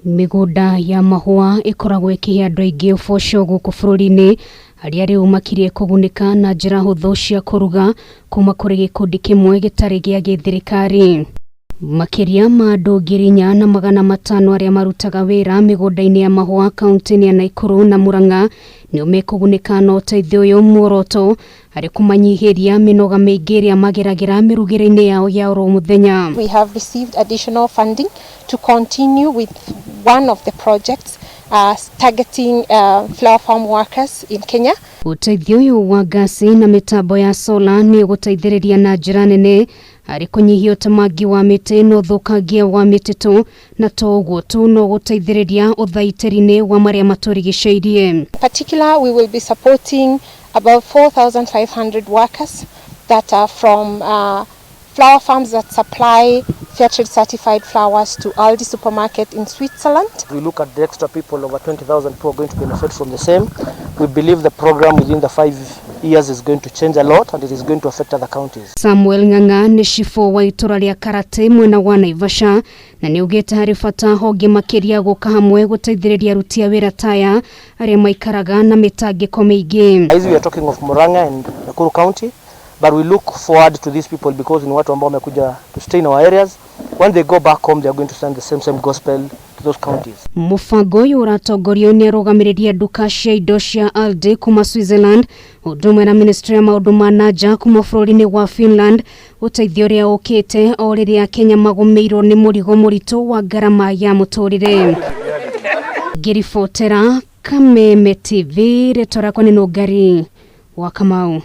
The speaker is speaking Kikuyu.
Mĩgũnda ya mahũa ĩkoragwo ĩkĩhe andũ aingĩ ũboco gũkũ bũrũri-inĩ, arĩa rĩu makiriĩ kũgunĩka na njĩra hũthũ cia kũruga kuma kũrĩ gĩkundi kĩmwe gĩtarĩ gĩa gĩthirikari. Makĩria ma andũ 4500 arĩa marutaga wĩra mĩgũnda-inĩ ya mahũa kaunti-inĩ ya Naikuru na Murang'a nĩo mekũgunĩka na ũteithio ũyũ, muoroto harĩ kũmanyihĩria mĩnoga mĩingĩ ĩrĩa mageragĩra mĩrugĩre-inĩ yao ya oro mũthenya. We have received additional funding to continue with one of the projects targeting flower farm workers in Kenya. Ũteithio ũyũ wa ngasi na mĩtambo ya sola nĩ ũgũteithĩrĩria na njĩra nene harĩ kũnyihia ũtemangi wa mĩtĩ na ũthũkangia wa mĩtitũ, na to ũguo tu, no gũteithĩrĩria ũthaitĩri-inĩ wa marĩa matũrigicĩirie. In particular, we will be supporting about 4,500 workers that are from flower farms that supply Fairtrade certified flowers to Aldi supermarket in Switzerland. We look at the extra people, over 20,000 people are going to benefit from the same. We believe the program within the 5 years is going to change a lot and it is going to affect other counties. Samuel Ng'ang'a nĩ cibũ wa itũra rĩa Karate mwena wa Naivasha, na nĩ augĩte harĩ bata honge makĩria gũka hamwe gũteithĩrĩria aruti a wĩra taya arĩa maikaraga na mĩtangĩko mĩingĩ. Hizi we are talking of Murang'a and Nakuru County, but we look forward to these people because ni watu ambao wamekuja to stay in our areas. When they go back home, they are going to send the same same gospel to those counties. Mũbango ũyũ ũratongorio nĩ arũgamĩrĩri a nduka cia indo cia Aldi kuma Switzerland, ũndũ ũmwe na ministry ya maũndũ ma na nja kuma bũrũri-inĩ wa Finland, ũteithio ũrĩa ũkĩte o rĩrĩa Kenya magũmĩirwo nĩ mũrigo mũritũ wa ngarama ya mũtũrĩre. Ngĩribotera Kameme TV, rĩtwa rĩakwa nĩ Nũngari wa Kamau.